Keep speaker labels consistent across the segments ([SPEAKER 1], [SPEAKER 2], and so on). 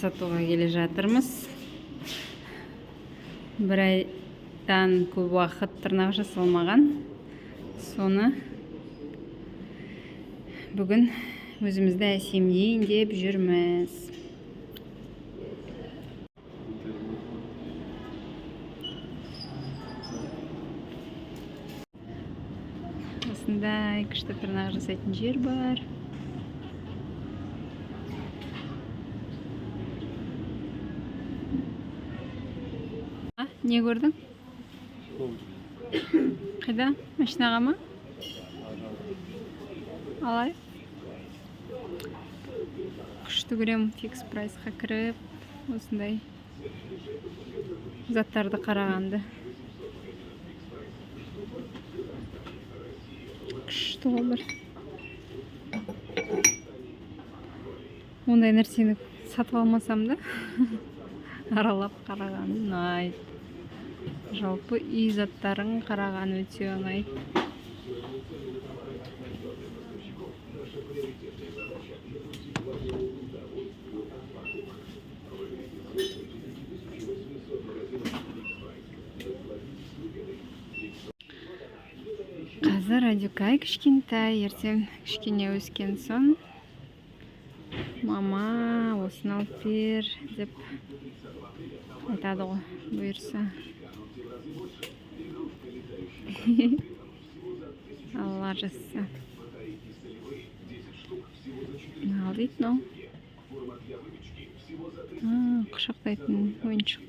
[SPEAKER 1] Жасатуға келе жатырмыз. Бір айдан көп уақыт тырнақ жасалмаған. Соны бүгін өзімізді әсемдейін деп жүрміз. Осындай күшті тырнақ жасайтын жер бар. А, не көрдің? Қайда? Машинаға ма? Алайық. Күшті көрем Фикс Прайсқа кіріп, осындай заттарды қарағанды. Күшті ғой бір. Ондай нәрсені сатып алмасам да, аралап қараған ұнайды. Жалпы үй заттарын қараған өте ұнайды. Қазір Адюкай кішкентай, ертең кішкене өскен соң «Мама, осыны алып бер» деп айтады ғой, бұйырса. Алла жазса. Ал дейді мынау. А, құшақтайтын ойыншық.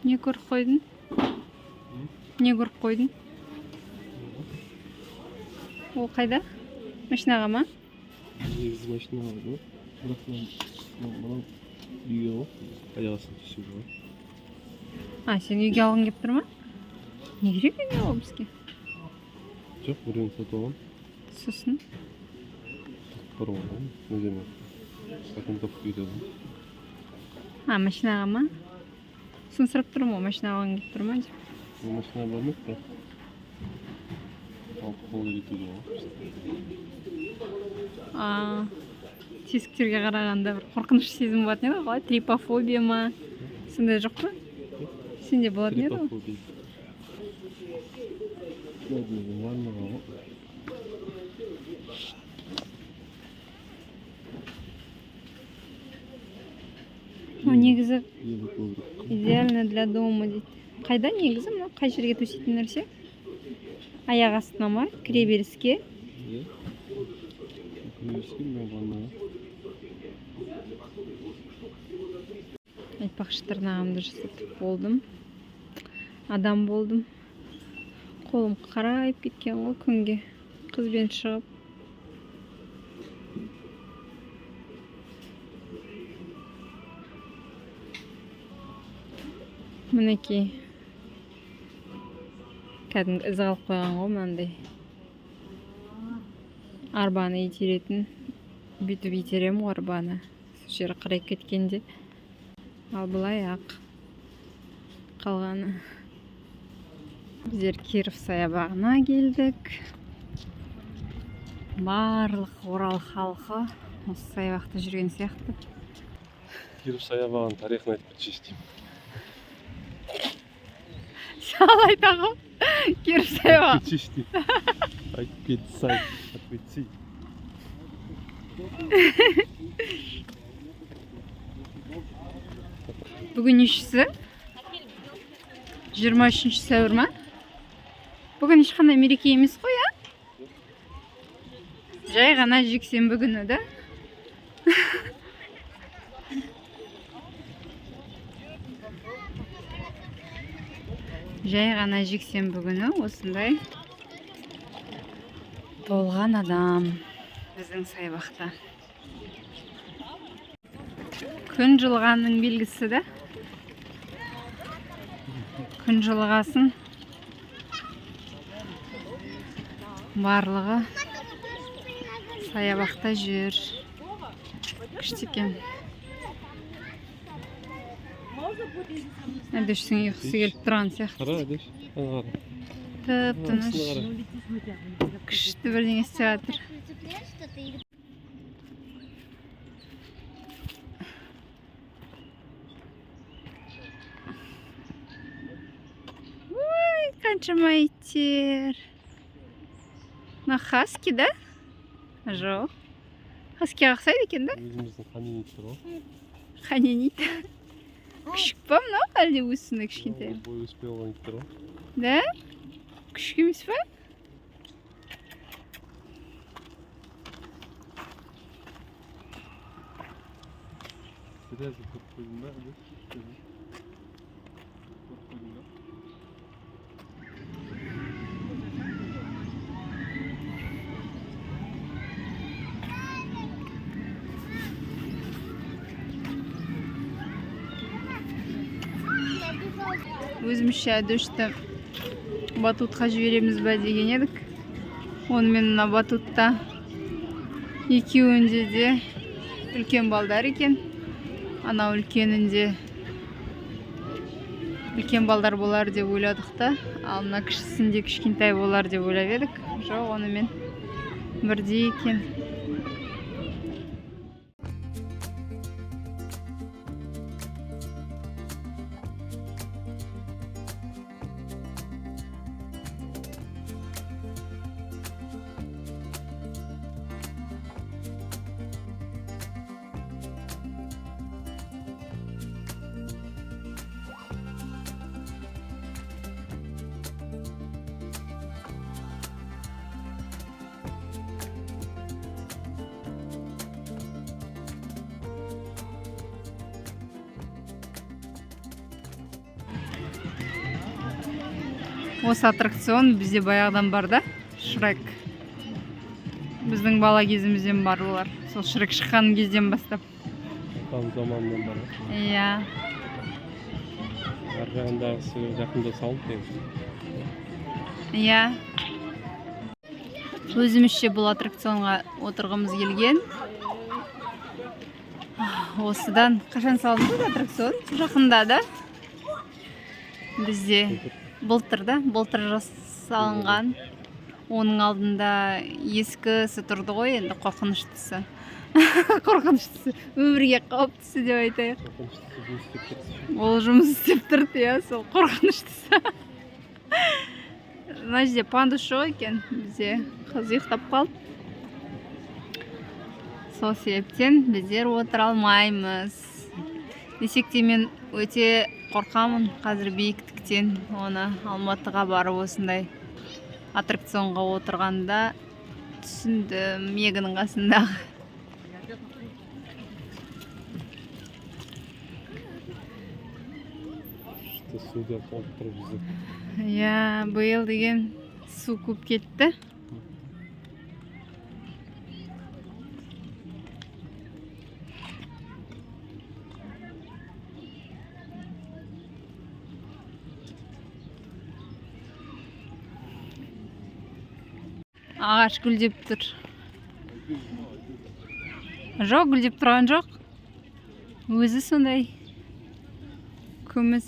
[SPEAKER 1] Не көріп қойдың? Не көріп қойдың? Ол қайда? Машинаға ма?
[SPEAKER 2] Негізі машинаға ғой, бірақ мынау үйге ғой, аяқ астына түсіп ғой.
[SPEAKER 1] А, сен үйге алғың келіп тұр ма? Не керек үйге ол бізге?
[SPEAKER 2] Жоқ, біреуін сатып алғанмын.
[SPEAKER 1] Сосын?
[SPEAKER 2] Бар ғой, мына жеріне окантовка кетеді ғой.
[SPEAKER 1] А, машинаға ма? Соны сұрап тұрмын ғой, машина алғың келіп тұр ма деп.
[SPEAKER 2] Бұл машина бармайды, бірақ алып қолға жетуге ғой.
[SPEAKER 1] А, тесіктерге қарағанда бір қорқыныш сезім болатын еді ғой, қалай? Трипофобия ма? Сондай жоқ па? Сенде болатын еді ғой?
[SPEAKER 2] Трипофобия. Ваннаға ғой.
[SPEAKER 1] О, негізі
[SPEAKER 2] Елу коврик.
[SPEAKER 1] Идеально для дома дейді. Қайда негізі мынау, қай жерге төсейтін нәрсе? Аяқ астына ма? Кіреберіске?
[SPEAKER 2] Иә. Кіреберіске, мынау ваннаға.
[SPEAKER 1] Айтпақшы, тырнағымды жасатып болдым. Адам болдым. Қолым қарайып кеткен ғой күнге. Қызбен шығып. Мінекей. Кәдімгі із қалып қойған ғой мынандай. Арбаны итеретін. Бүйтіп итеремін ғой арбаны. Сол жері қарайып кеткенде. Ал былай ақ қалғаны. Біздер Киров саябағына келдік. Барлық Орал халқы осы саябақта жүрген сияқты.
[SPEAKER 2] Киров саябағының тарихын айтып кетші деймін.
[SPEAKER 1] Сал айта ғой. Киров саябағы.
[SPEAKER 2] Кетші деймін. Айтып кетсай, айтып кетсей.
[SPEAKER 1] Бүгін нешесі? 23 сәуір ма? Бүгін ешқандай мереке емес қой, а? Жай ғана жексенбі күні, да? Жай ғана жексенбі күні осындай толған адам біздің саябақта. Күн жылығанның белгісі, да? Күн жылығасын барлығы саябақта жүр. Күшті екен. Әдештің ұйқысы келіп тұрған сияқты.
[SPEAKER 2] Қара, Әдеш. Ана қара.
[SPEAKER 1] Тып тыныш.
[SPEAKER 2] Астына қара.
[SPEAKER 1] Күшті бірдеңе істеп жатыр. Қаншама иттер. Мына хаски да? Жоқ. Хаскиға ұқсайды екен да?
[SPEAKER 2] Өзіміздің қанен иттер ғой.
[SPEAKER 1] Қанен ит. Күшік па мынау, әлде өзі сондай кішкентай ма?
[SPEAKER 2] Бойы өспей қалған иттер ғой.
[SPEAKER 1] Да? Күшік емес па?
[SPEAKER 2] Біраз көріп қойдым ба, әлде? Көріп қойдым ба?
[SPEAKER 1] Өзімізше Әдошты батутқа жібереміз ба деген едік. Онымен мына батутта екеуінде де үлкен балдар екен. Анау үлкенінде үлкен балдар болар деп ойладық та, ал мына кішісінде кішкентай болар деп ойлап едік. Жоқ, онымен бірдей екен. Осы аттракцион бізде баяғыдан бар да, Шрек. Біздің бала кезімізден бар олар. Сол Шрек шыққан кезден бастап.
[SPEAKER 2] Атам заманынан бар ғой.
[SPEAKER 1] Иә.
[SPEAKER 2] Ар жағындағысы жақында салынды негізі.
[SPEAKER 1] Иә. Өзімізше бұл аттракционға отырғымыз келген. Осыдан қашан салынды бұл аттракцион? Жақында да? Бізде былтыр да, былтыр жасалынған. Оның алдында ескісі тұрды ғой енді, қорқыныштысы. Қорқыныштысы, өмірге қауіптісі деп айтайық.
[SPEAKER 2] Қорқыныштысы жұмыс істеп тұрды.
[SPEAKER 1] Ол жұмыс істеп тұрды, иә, сол қорқыныштысы. Мына жерде пандус жоқ екен, бізде қыз ұйықтап қалды. Сол себептен біздер отыра алмаймыз. Десек те мен өте қорқамын қазір биіктіктен. Оны Алматыға барып осындай аттракционға отырғанда түсіндім, Меганың қасындағы.
[SPEAKER 2] Что су да толып тұр бізде.
[SPEAKER 1] Иә, биыл деген су көп кетті. Ағаш гүлдеп тұр. Жоқ, гүлдеп тұрған жоқ. Өзі сондай күміс.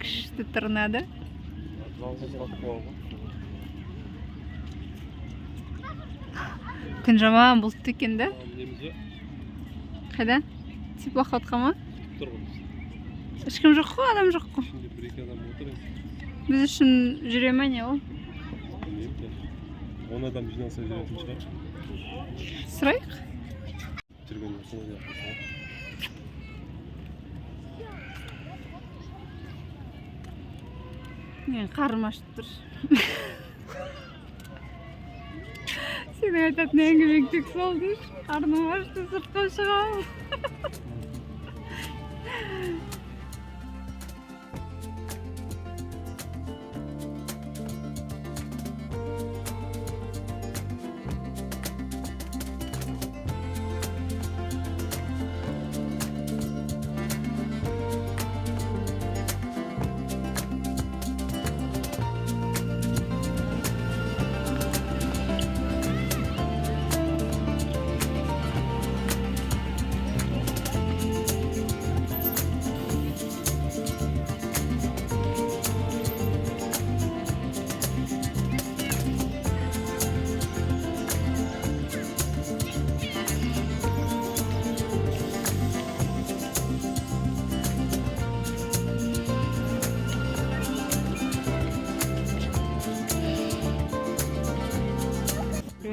[SPEAKER 1] Күшті тырнады.
[SPEAKER 2] Жалғыз қалып қойған ғой.
[SPEAKER 1] Күн жаман бұлтты екен да?
[SPEAKER 2] Мінеміз бе?
[SPEAKER 1] Қайда? Теплоходқа ма?
[SPEAKER 2] Күтіп тұр ғой біз.
[SPEAKER 1] Ешкім жоқ қой, адам жоқ қой.
[SPEAKER 2] Ішінде бір екі адам отыр енді.
[SPEAKER 1] Біз үшін жүре ме не ол?
[SPEAKER 2] Білмеймін даже. 10 адам жиналса жүретін шығар.
[SPEAKER 1] Сұрайық.
[SPEAKER 2] Жүрген солай деп қалса.
[SPEAKER 1] Мен қарным ашып тұр. Сенің айтатын әңгімең тек сол дейші. Қарным ашты, сыртқа шығамын.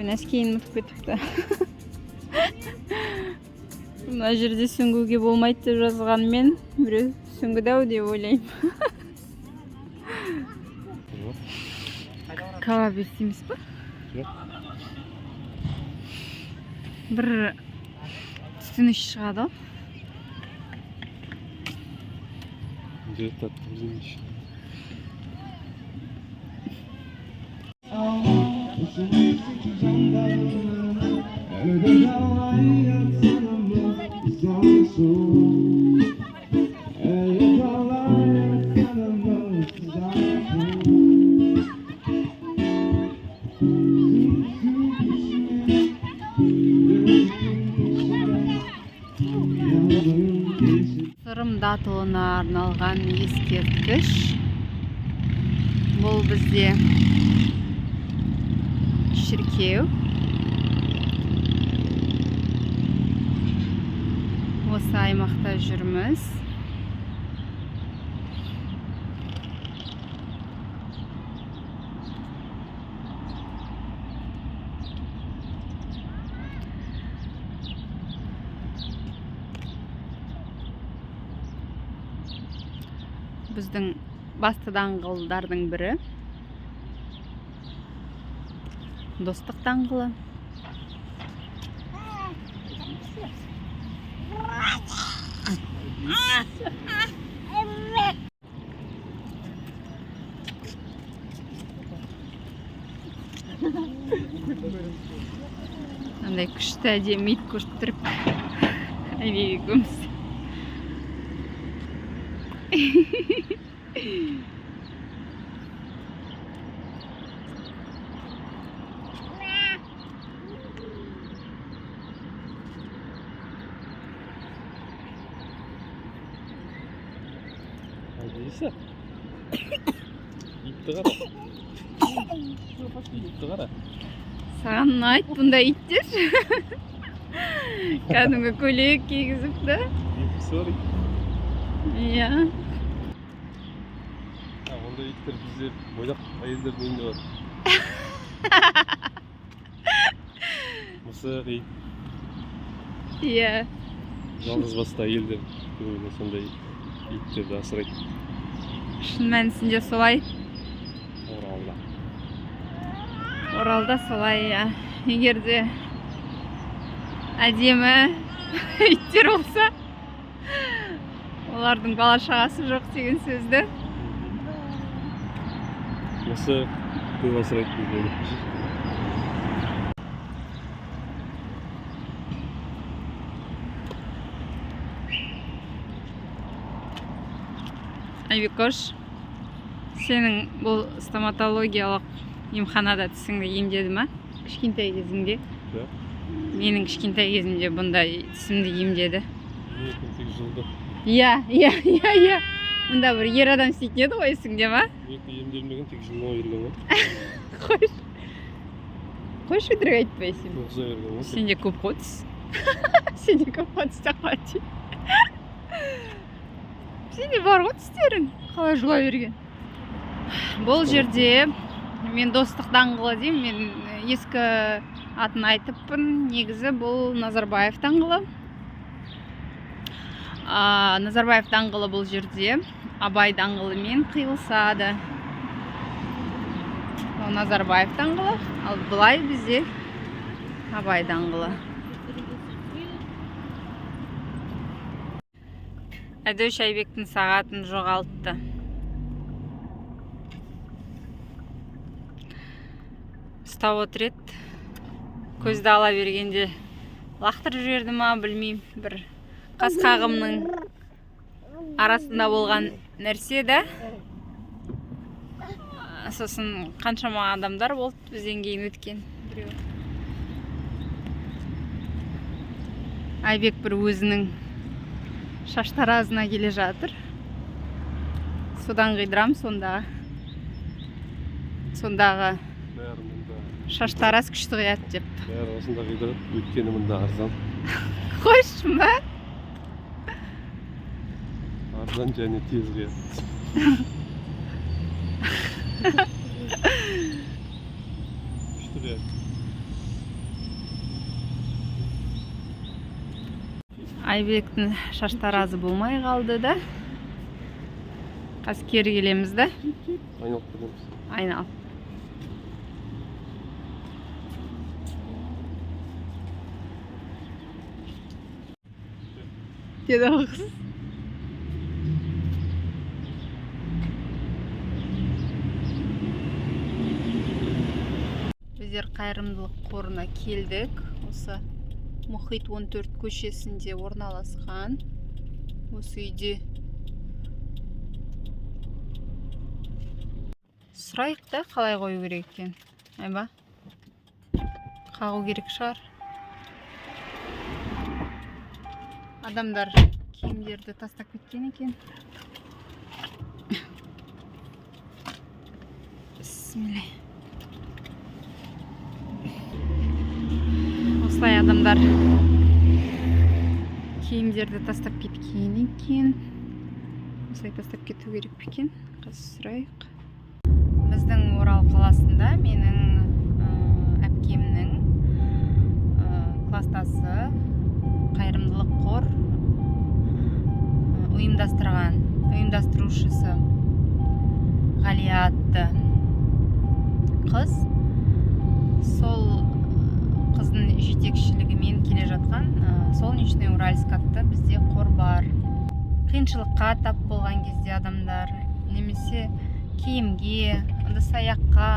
[SPEAKER 1] Біреу нәскиін ұмытып кетіпті. Мына жерде сүңгуге болмайды деп жазғанмен, біреу сүңгіді ау деп ойлаймын.
[SPEAKER 2] Жоқ.
[SPEAKER 1] Кәуап естиміз ба?
[SPEAKER 2] Жоқ.
[SPEAKER 1] Бір түтін иісі шығады ғой.
[SPEAKER 2] Жер таттым деймін.
[SPEAKER 1] Сырым Датұлына арналған ескерткіш. Бұл бізде шіркеу. Осы аймақта жүрміз. Біздің басты даңғылдардың бірі. Достық даңғылы. Андай күшті әдемі ит көріп тұрып, Айбек екеуміз.
[SPEAKER 2] Алиса. Итті қара. Итті қара.
[SPEAKER 1] Саған ұнайды бұндай иттер. Кәдімгі көйлек кигізіп та.
[SPEAKER 2] Ұйқысы бар ит.
[SPEAKER 1] Иә.
[SPEAKER 2] А, ондай иттер бізде бойдақ әйелдердің үйінде бар. Мысық, ит,
[SPEAKER 1] Иә.
[SPEAKER 2] жалғыз басты әйелдер көбіне сондай иттерді асырайды.
[SPEAKER 1] Шын мәнісінде солай.
[SPEAKER 2] Оралда.
[SPEAKER 1] Оралда солай, иә. Егер де әдемі иттер болса, олардың бала шағасы жоқ деген сөзді.
[SPEAKER 2] Мысық көп асырайды бізде.
[SPEAKER 1] Айбекош, сенің бұл стоматологиялық емханада тісіңді емдеді ма кішкентай кезіңде?
[SPEAKER 2] Жоқ.
[SPEAKER 1] Менің кішкентай кезімде бұндай тісімді емдеді.
[SPEAKER 2] Менікі тек жылды.
[SPEAKER 1] Иә, мұнда бір ер адам істейтін еді ғой, есіңде ма?
[SPEAKER 2] Менікі емделмеген, тек жылына берген ғой.
[SPEAKER 1] Қойшы, қойшы, өтірік айтпай сен.
[SPEAKER 2] Тоғыза берген ғой.
[SPEAKER 1] Сенде көп қой тіс. Сенде көп қой тіс деп қояды. Сенде бар ғой тістерің, қалай жұла берген? Бұл жерде мен Достық даңғылы деймін, мен ескі атын айтыппын. Негізі бұл Назарбаев даңғылы. Назарбаев даңғылы бұл жерде Абай даңғылымен қиылысады. Ол Назарбаев даңғылы, ал былай бізде Абай даңғылы. Әдеуш Айбектің сағатын жоғалтты. Ұстап отыр еді, көзді ала бергенде лақтырып жіберді ма, білмеймін. Бір қас қағымның арасында болған нәрсе да. Сосын қаншама адамдар болды бізден кейін өткен. Біреу. Айбек бір өзінің шаштаразына келе жатыр. Содан қидырам сондағы. Сондағы
[SPEAKER 2] Бәрі мында.
[SPEAKER 1] шаштараз күшті қияды деп.
[SPEAKER 2] Бәрі осында қидырады, өйткені мында арзан.
[SPEAKER 1] Қойшы ба?
[SPEAKER 2] Арзан және тез қияды. Күшті қияды.
[SPEAKER 1] Айбектің шаштаразы болмай қалды да. Қазір кері келеміз да.
[SPEAKER 2] Айналып келеміз.
[SPEAKER 1] Айналып. Деді ғой қыз. Біздер қайырымдылық қорына келдік. Осы Мұхит 14 көшесінде орналасқан. Осы үйде. Сұрайық та, қалай қою керек екен. Айба. Қағу керек шығар. Адамдар киімдерді тастап кеткен екен. Бісміллә. Осылай адамдар киімдерді тастап кеткен екен. Осылай тастап кету керек пе екен? Қазір сұрайық. Біздің Орал қаласында менің әпкемнің класстасы қайырымдылық қор ұйымдастырған, ұйымдастырушысы Ғалия атты қыз. Сол қыздың жетекшілігімен келе жатқан Солнечный Уральск атты бізде қор бар. Қиыншылыққа тап болған кезде адамдар немесе киімге, ыдыс аяққа,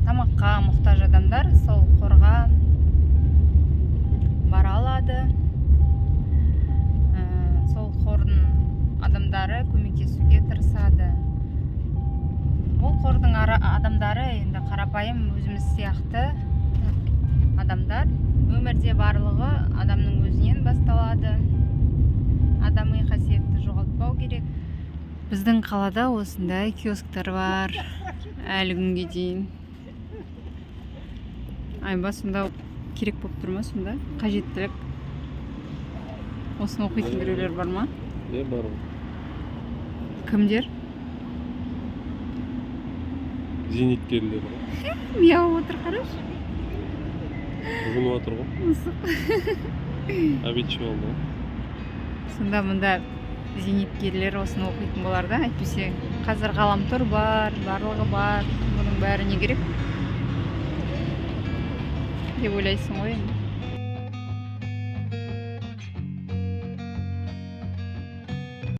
[SPEAKER 1] тамаққа мұқтаж адамдар сол қорға бара алады. Сол қордың адамдары көмектесуге тырысады. Ол қордың адамдары енді қарапайым өзіміз сияқты адамдар. Өмірде барлығы адамның өзінен басталады. Адами қасиетті жоғалтпау керек. Біздің қалада осындай киосктар бар әлі күнге дейін. Айба, сонда керек болып тұр ма сонда? Қажеттілік. Осыны оқитын біреулер бар ма?
[SPEAKER 2] Иә, бар ғой.
[SPEAKER 1] Кімдер?
[SPEAKER 2] Зейнеткерлер ғой.
[SPEAKER 1] Мияу отыр, қарашы.
[SPEAKER 2] Жуынып жатыр ғой.
[SPEAKER 1] Мысық.
[SPEAKER 2] Обед ішіп алды ғой.
[SPEAKER 1] Сонда мұнда зейнеткерлер осыны оқитын болар да, әйтпесе қазір ғаламтор бар, барлығы бар, бұның бәрі не керек деп ойлайсың ғой енді.